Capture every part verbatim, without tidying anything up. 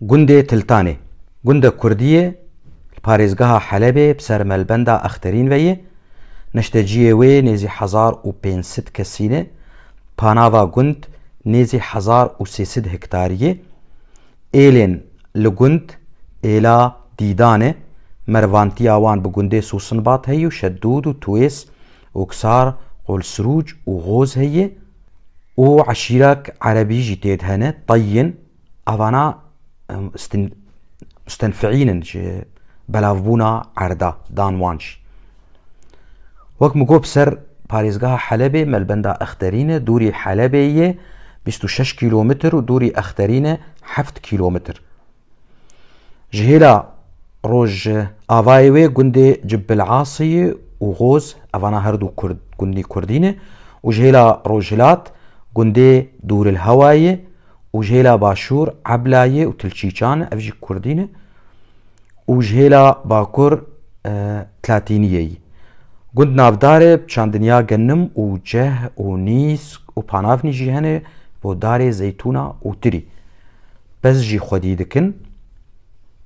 Gundê Tiltanê. Gundek kurdî ye, li parêzgeha Helebê bi ser melbenda Exterîn ve ye. Neşteciyê wê nêzî hezar û pênc sed kesî ne. Panava gund nêzî hezar û sê sed hektarî ye. Êlên li gund êla dîdan e. Mervantiya wan bi gundê Sosinbat heye û Şedûd û Tuwês û Kisar, Qolsirûc û Xoz heye û eşîrek erebî jî tê de hene, Teyyin. Evana, em, stin-, mustenfiîn in ji belavbûna erda, dan wan jî. Wek min got, bi ser parêzgeha Helebê melbenda Exterîn e, dûrî Helebê ye bîst û şeş kîlometr û dûrî Exterîn e heft kîlometr. Ji hêla rojavayê wê gundê Cibil Asiyê û Xoz, evana her du kurd, gundî kurdî ne, û ji hêla rojhilat gundê Dûril Hewayê û ji hêla başûr Eblayê û Tilçîçan, ev jî kurdî ne, û ji hêla bakur, e, Tlatîniyê yî. Gund navdar e bi çandiniya genim û ceh û nîsk û panavnî jî hene bo darê zeytûna û tirî. Bez jî xwedî dikin,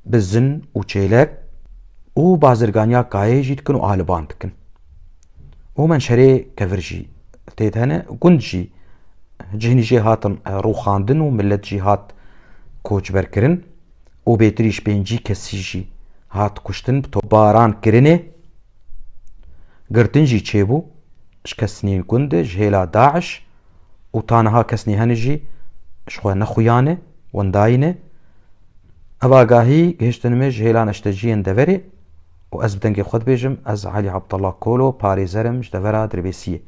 bizin û çêlek û bazirganiya kayê jî dikin û aliban dikin. Û menşerê kevir jî tê de hene. Gund jî cihnî jê hatin, e, rûxandin û millet jî hat koçberkirin û bêtirî ji pêncî kesî jî hat kuştin, bi topbaran kirinê. Girtin jî çêbû ji kesnî gund e, ji hêla DAIŞ û ta niha kesnî hene jî ji xwe nexuyane, wendayî ne. Ev agahî gihiştin me ji hêla neşteciyên deverê û ez bi dengê xwe dibêjim, ez Elî Abdullah Kolo, parêzer im ji devera Dirbêsiyê.